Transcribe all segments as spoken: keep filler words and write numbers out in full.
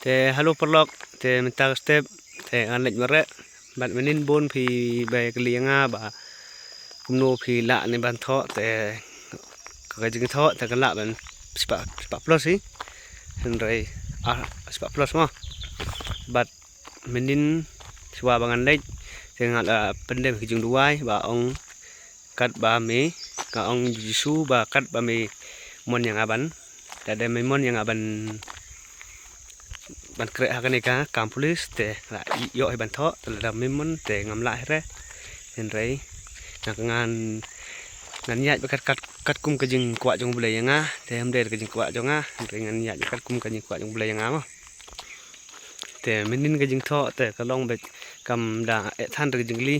Te hello paralok, te mynta ka step te ngan leit mareh. Bad mynnin bun phi ba kylli ïa nga ba kumno phi lah ne ban thoh, te ka jingthoh te ka lah ban spah, spah plus hi. Hynrei ah, spah plus mo. Bad mynnin shuwa ba ngan leit te nga la pyndem ki jingduwai ba ong katba me, nga ong Jisu ba katba me mon ïa nga ban, lada me mon ïa nga ban, ban khreh ha kane ka kam pulit te la ïoh hi ban thoh, te lada me mon te ngam lah hi re. Hynrei nga, ngan, ngan ïaid ba kat, kat, katkum ka jingkwah jong U Blei ïa nga, te ym dei ka jingkwah jong nga, hynrei ngan ïaid ba katkum ka jingkwah jong U Blei ïa nga mo. Te mynnin ka jingthoh te ka long beit kam da eh than re ka jingkylli.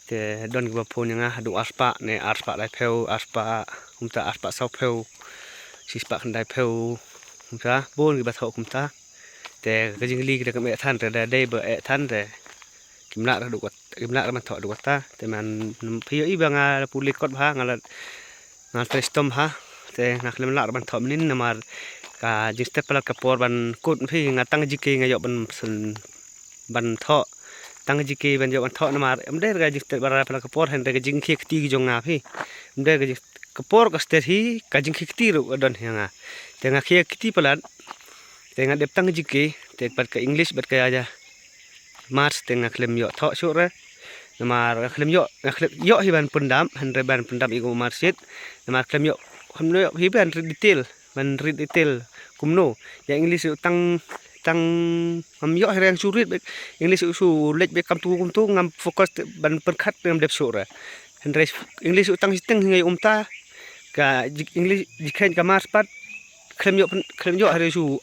Te don kiba phone ïa nga haduh arspah ne arspah laiphew, arspah kumta, arspah sawphew, shispah khyndaiphew, kumta bun kiba thoh kumta. Te ka jingkylli ka da kam eh than re, da dei ba eh than re kim lah re haduh kat, kim lah re ban thoh haduh kata. Te man phi ïohi ba nga la pule kot bha, nga la, nga la trei shitom bha. Te nga khlem lah re ban thoh mynnin namar ka jingstep palat ka por ban kut phi, nga tang G K nga ïoh ban syn ban thoh. Tang G K ban ïoh ban thoh namar ym dei re ka jingstep palat ka por, hynrei ka jingkhie kti ki jong nga phi. Ym dei re ka jing, ka por ka step hi, ka jingkhie kti ruh ka don hi ïa nga. Te nga khie kti palat. Te nga dep tang G K, te bad ka English bad ka ïa Maths te nga khlem ïoh thoh shuh re. Namar nga khlem ïoh, nga khlem ïoh hi ban pyndap, hynrei ban pyndap ïa ka marksheet. Namar khlem ïoh, khlem ïoh hi ban read detail, ban read detail kumno. Ïa English ruh tang, tang ngam ïoh hi re, nga shu read beit English ruh shu leit beit kumtu kumtu, ngam focus te ban pyrkhat te ngam dep shuh re. Hynrei English ruh tang shiteng hi nga ïoh kumta. Ka G-, English, G K ka Maths pat khlem ïoh pyn-, khlem ïoh hi re shu,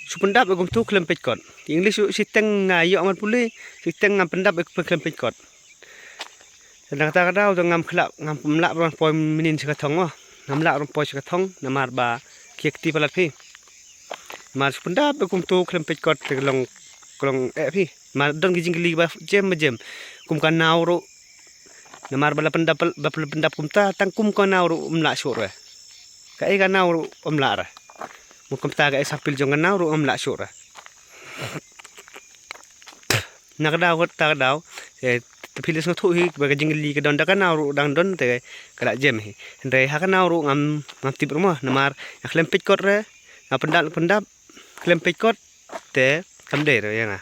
shu pyndap ïa kumtu khlem peit kot. English ruh shiteng nga ïoh ban pule, shiteng ngam pyndap ïa kumtu khlem peit kot. Te na kata ka daw te ngam khlak, ngam lah ban poi mynnin sha ka thong mo. Ngam lah ban poi sha ka thong namar ba khie kti palat phi. Namar shu pyndap ïa kumtu khlem peit kot te ka long, ka long eh phi. Namar don ki jingkylli ba jem ba jem. Kum ka naw ruh. Namar ba la pyndap, ba la pyndap kumta, tang kum ka naw ruh ym lah shuh re. Kaei ka naw ruh ym lah re. Mo kumta kaei sampil jong ka naw ruh ym lah shuh re. Na ka daw, kata ka daw, eh, te phi la sngewthuh hi ba ka jingkylli ka don da ka naw ruh dang don te ka la jem hi. Hynrei ha ka naw ruh ngam, ngam tip re mo, namar nga khlem peit kot re, nga pyndap, pyndap, khlem peit kot, te kam dei re ïa nga.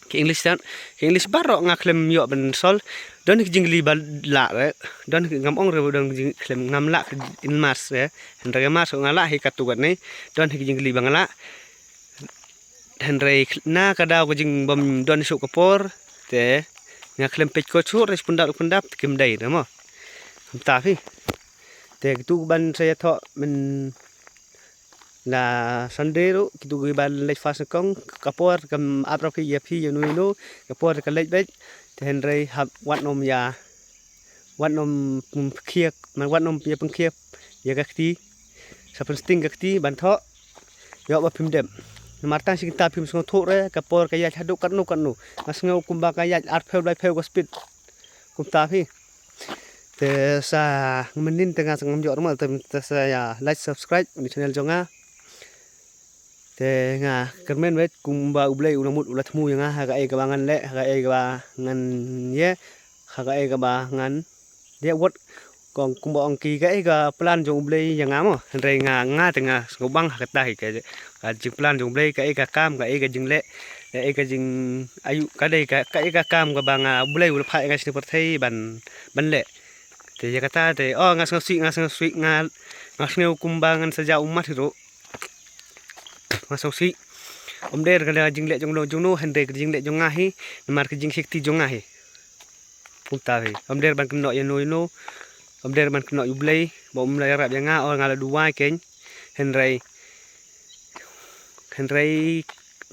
Ki English tan, ki English baroh nga khlem ïoh ban solve. Don hi ki jingkylli ba lah re, don hi, ngam ong re ba don ki jing, khlem, ngam lah in Maths re. Hynrei Maths nga lah hi katto katne, don hi ki jingkylli ba nga lah. Hynrei na ka daw ka jingbym don shuh ka por, te nga khlem peit kot shuh re, shu pyndap, pyndap te kim dei re mo. Kumta phi. Te kitu ban sa ïathoh mynla Sunday ruh, kitu kiba leit fast nyngkong, ka por kam ap ruh ki ïa phi ïa no ïa no, ka por ka leit beit. Te hynrei hap wat nym ïa, wat nym pynkhiah, man wat nym ïa pynkhiah ïa ka kti. Sa pynsting ka kti ban thoh. Ïoh ba phim dep. Namar tang shi kynta phim sngewthuh re, ka por ka ïaid haduh katno katno. Nga sngew kumba ka ïaid arphew laiphew ka speed. Kumta phi. Te sa mynnin te nga sa ngam ïoh re mo, te, te sa ïa like, subscribe ïa channel jong nga. Te nga kyrmen beit kumba U Blei u la mut u la thmu ïa nga ha kaei kaba ngan leh, ha kaei kaba ngan ïeh, ha kaei kaba ngan ïeh, wat kong kumba ong ki kaei ka plan jong U Blei ïa nga mo. Hynrei nga, nga te nga sngewbang ha kata hi ka, ka jingplan jong U Blei, kaei ka kam, kaei ka jingleh, kaei ka jing ayu, ka dei ka, kaei ka kam kaba nga, U Blei u la phah ïa nga shane pyrthei ban, ban leh. Te ïa kata te, oh, nga sngewsih, nga sngewsih, nga, nga sngew kumba ngan sa jaw ummat hi ruh. Nga sngewsih. Ym dei re ka jingleh jong no jong no, hynrei ka jingleh jong nga hi, namar ka jingkhie kti jong nga hi. Kumta hi. Ym dei re ban kynnoh ïa no ïa no. Ym dei re ban kynnoh ïa U Blei ba um la ïarap ïa nga, oh, nga la duwai kein. Hynrei, hynrei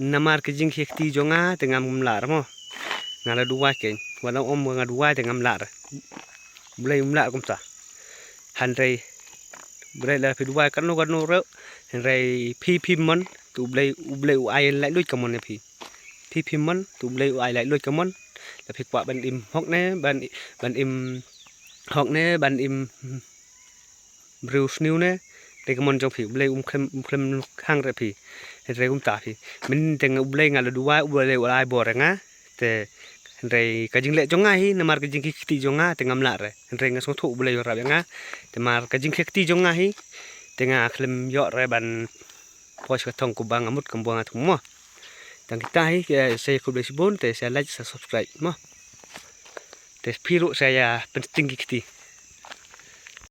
namar ka jingkhie kti jong nga te ngam lah re mo. Nga la duwai kein. Wat la ong ba nga duwai te ngam lah re. U Blei um lah re kumta. Hynrei U Blei la phi duwai katno katno ruh, hynrei phi phim mon, te U Blei, U Blei u ai laitluid ka mon ïa phi. Phi phim mon, te U Blei u ai laitluid ka mon. La phi kwah ban im hok ne, ban, ban im hok ne, ban im briew sniew ne, Te ka mon jong phi, U Blei um khlem, um khlem khang re phi. Hynrei um ta phi. Mynta nga U Blei nga la duwai, U Blei u la ai bor re nga. Te hynrei ka jingleh jong nga hi, namar ka jingkti jong nga, te ngam lah re. Hynrei nga sngewthuh U Blei u rap ïa nga. Te mar ka jingkti jong nga hi, te nga khlem ïoh re ban poi sha ka thong kumba nga mut kumba nga thung mo. Tang kita hi, sa ïa khublei shibun, te sa like, sa subscribe mo. Te phi ruh sa ïa pynting ki kti.